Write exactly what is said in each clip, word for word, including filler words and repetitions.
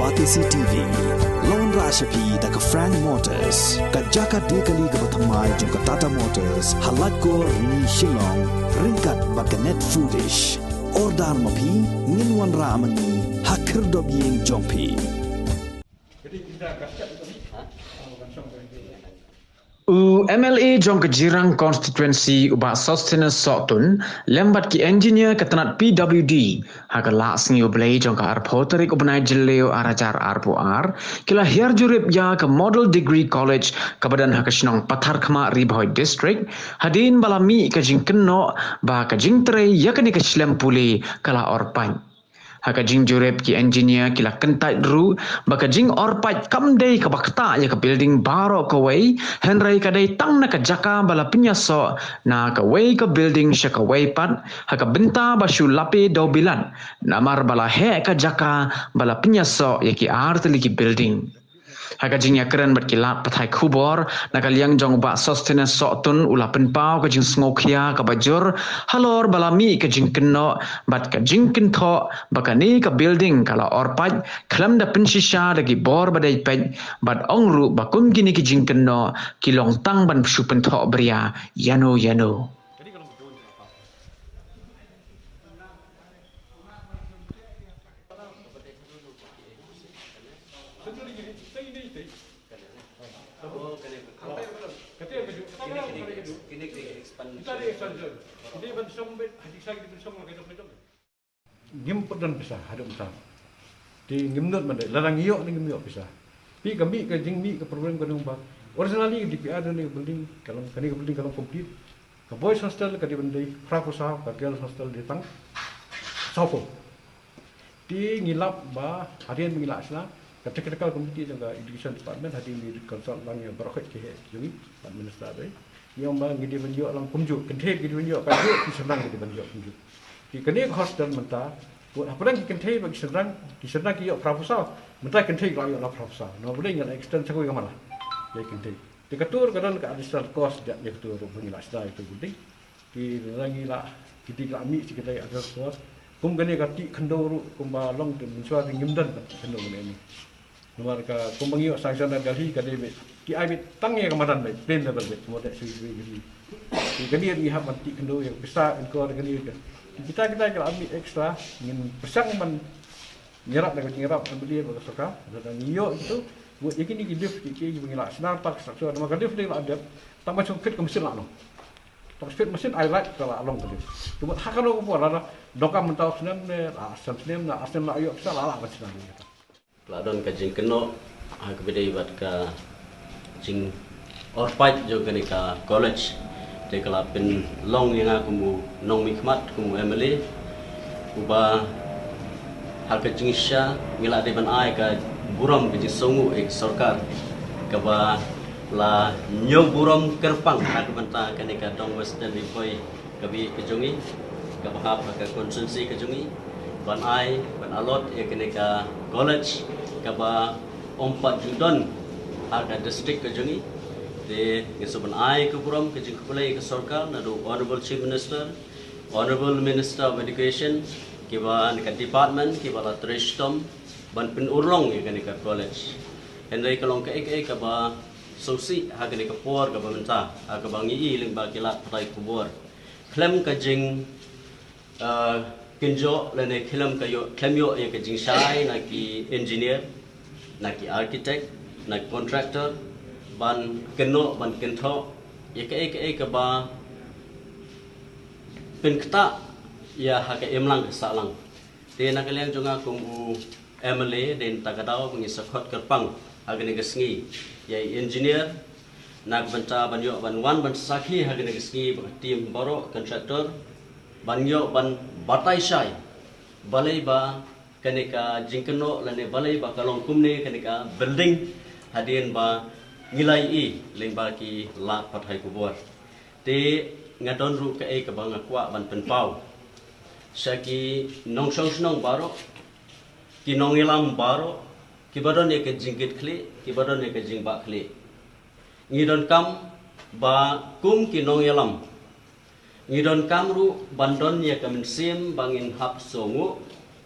Batesi T V, la wanrah sha phi da ka Frank Motors, ka jaka die kali kaba thymmai jong ka Tata Motors, ha Laitkor Rni Shillong, ryngkat bad ka Net Foodish. Order ma phi, ngin wanrah ma ngi ha khyrdop ïing jong phi. U M L A jong ka Jirang Constituency, u Bah Sosthenes Sohtun, lem bad ki engineer ka tnat P W D, ha ka lad sngi U Blei jong ka arphew tarik u bnai Jylliew arhajar arphew ar, ki la hiar jurip ïa ka Model Degree College kaba don ha ka shnong Patharkhmah, Ri Bhoi District, hadien ba la mih ka jingkynnoh ba ka jingtrei ïa kane ka shlem pule ka la orpait. Ha ka jingjurip, ki engineer ki la kyntait ruh ba ka jingorpait kam dei kaba ktah ïa ka building baroh kawei, hynrei ka dei tang na ka jaka ba la pynïasoh na kawei ka building sha kawei pat, ha ka bynta ba shu lape dewbilat, namar ba la heh ka jaka ba la pynïasoh ïa ki artylli ki building. Ha ka jingïakren bad ki lad pathai khubor, na ka liang jong u Bah Sosthenes Sohtun, u la pynpaw ka jingsngewkhia kaba jur halor ba la mih ka jingkynnoh bad ka jingkynthoh ba kane ka building ka la orpait khlem da pynshisha da ki bor ba dei peit, bad ong ruh ba kum kine ki jingkynnoh ki long tang ban shu pynthoh bria ïano ïano. Ngim pat don pisa haduh mynta. Te ngim nud mynta, lada ngi ïoh ne ngim ïoh pisa. Phi, ka mih, ka jingmih ka problem ka long ba originally ka D P R jong kane ka building ka long, kane ka building ka long complete. Ka boys hostel ka dei ban dei phra phew saw, ka girls hostel dei tang saw phew. Te ngi lap ba hadien ba ngi la shna, ka technical committee jong ka education department, hadien ngi consult lang ïa baroh ki heh jong ngi bad minister dei, ngi ong ba ngi dei ban ïoh lang kumjuh, kynthei ki dei ban ïoh kajuh, ki shynrang ki dei ban ïoh kumjuh. Te kane ka hostel mynta, hapdeng ki kynthei bad ki shynrang, ki shynrang ki ïoh phra phew saw, mynta ki kynthei ki la ïoh la phra phew saw. Namar balei? Ngi la extend sha kawei ka mala ïa ki kynthei. Te ka tur ka don ka additional cost, ïa ka tur ruh ba ngi la shna ïa ka building. Te lada ngi la, ki dei la mih sha kita ki additional cost. Kum kane ka tih khyndew ruh kumba long te mynshuwa te ngim don ka tih khyndew kane. Namar ka kumba ngi ïoh sanction na Delhi ka dei beit, ki ai beit tang ïa ka madan beit, plain level beit, kumba dei sha Delhi. Te kane ngi hap ban tih khyndew ïa ka pisa, incur kane ka. Te kita kita ki la mih extra, ngin pyrshang ban ïarap da ka jingïarap M L A bad ka sorkar, lada ngi ïoh kito, ngut ïa kine ki lift ki, ki, ki ba ngi la shna tang structure, namar ka lift dei la dep, tang ban shu fit ka machine la long. Tang fit machine ai light ka la long ka lift. Te mut ha kano ka por lada donkam mynta u snem ne, la snem ne, la snem la ïoh pisa la lah ban shna ïa kata. La don ka jingkynnoh ha kaba dei bad ka jingorpait jong kane ka college. Te ka la pynlong ïa nga kum u nongmihkhmat, kum u M L A, uba ha ka jingshisha ngi la dei ban ai ka burom, ka jingsngewnguh ïa ka sorkar kaba la ñiew burom kyrpang ha ka bynta kane ka dong Western Ri Bhoi kaba ïeit ka jong ngi, kaba hap ha ka constituency ka jong ngi, ban ai, ban allot ïa kane ka college kaba ym pat ju don ha ka district ka jong ngi. Te ngi sngewbha ban ai ka burom, ka jingkhublei ïa ka sorkar, naduh Honorable Chief Minister, Honorable Minister of Education, kiba na ka department kiba la trei shitom ban pynurlong ïa kane ka college. Hynrei ka long kaei kaei kaba sngewsih ha kane ka por kaba mynta, ha kaba ngi i lyngba ki lad pathai khubor, khlem ka jing, ah, kynjoh lane khlem ka ïoh, khlem ïoh ïa ka jingshai na ki engineer, na ki architect, na ki contractor, ban kynnoh, ban kynthoh ïa kaei kaei kaba pynktah ïa ha ka imlang ka sahlang. Te na ka liang jong nga kum u M L A, dei na kata ka daw ba ngi sa khot kyrpang ha kane ka sngi ïa i engineer, na ka bynta ban ïoh ban wan ban sakhi ha kane ka sngi bad ka team baroh contractor, ban ïoh ban batai shai balei ba kane ka jingkynnoh lane balei ba ka long kumne kane ka building, hadien ba ngi la ïohi lyngba ki lad pathai khubor. Te nga don ruh kaei kaba nga kwah ban pynpaw sha ki nongshong shnong baroh, ki nongïalam baroh, kiba don ïa ka jingkitkhlieh, kiba don ïa ka jingbahkhlieh. Ngi donkam ba kum ki nongïalam, ngi donkam ruh ban don ïa ka mynsiem ba ngin hap sngewnguh,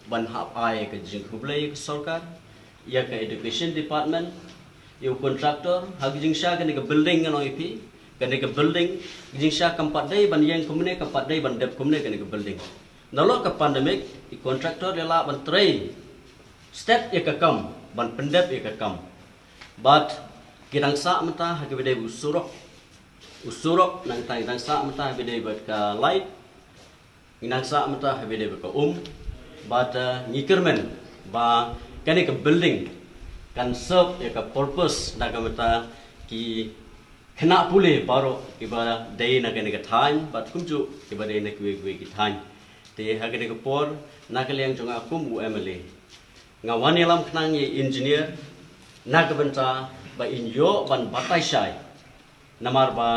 ban hap ai ka jingkhublei ka sorkar, ïa ka education department, ïa u contractor, ha ka jingshisha kane ka building ngan ong ïa phi, kane ka building, ka jingshisha kam pat dei ban ïeng kumne, kam pat dei ban dep kumne kane ka building. Nalor ka pandemic, i contractor ïa lah ban trei stet ïa ka kam, ban pyndep ïa ka kam. Bad ki dang sah mynta ha kaba dei u surok. U surok nangta ngi dang sah mynta ha kaba dei bad ka light. Ngi dang sah mynta ha kaba dei bad ka um. Bad, eh, ngi kyrmen ba kane ka building kan serve ïa ka purpose na ka bynta ki khynnah pule baroh kiba dei na kane ka thaiñ bad kumjuh kiba dei na kiwei kiwei ki thaiñ. Te ha kane ka por na ka liang jong nga kum u M L A, nga wan ïalam khnang ïa i engineer na ka bynta ba in ïoh ban batai shai. Namar ba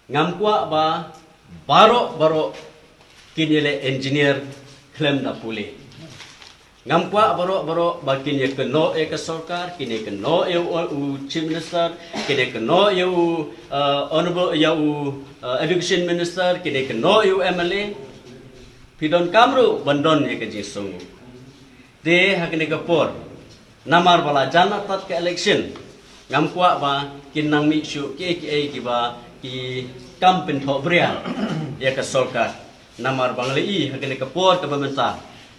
ngam kwah ba baroh baroh kin ïaleh engineer khlem da pule. Ngam kwah baroh baroh ba kin ïakynnoh ïa ka sorkar, kin ïakynnoh ïa u, u chief minister, kin ïakynnoh ïa u, uh, honorable, ïa u, uh, education minister, kin ïakynnoh ïa u M L A. Phi donkam ruh ban don ïa ka jingsngew. Te ha kane ka por, namar ba la jan artat ka election, ngam kwah ba kin nang mih shuh kiei kiei kiba ki kam pynthohbria ïa ka sorkar. Namar ba nga la i ha kane ka por kaba mynta,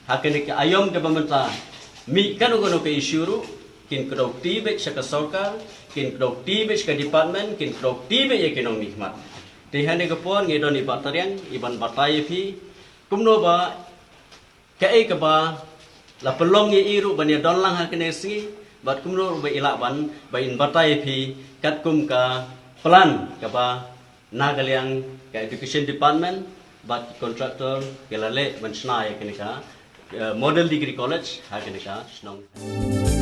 ha kane ka aïom kaba mynta, mih kano kano ka issue ruh, kin kdew kti beit sha ka sorkar, kin kdew kti beit sha ka department, kin kdew kti beit ïa ki nongmihkhmat. Te ha kane ka por ngi don i Bah Tariang, i ban batai ïa phi kumno ba kaei kaba la pynlong ïa i ruh ban ïadon lang ha kane ka sngi, bad kumno ruh ba i lah ban, ba in batai ïa phi katkum ka plan kaba na ka liang ka education department bad ki contractor ki la leh ban shna ïa kane ka, eh, model degree college ha kane ka shnong.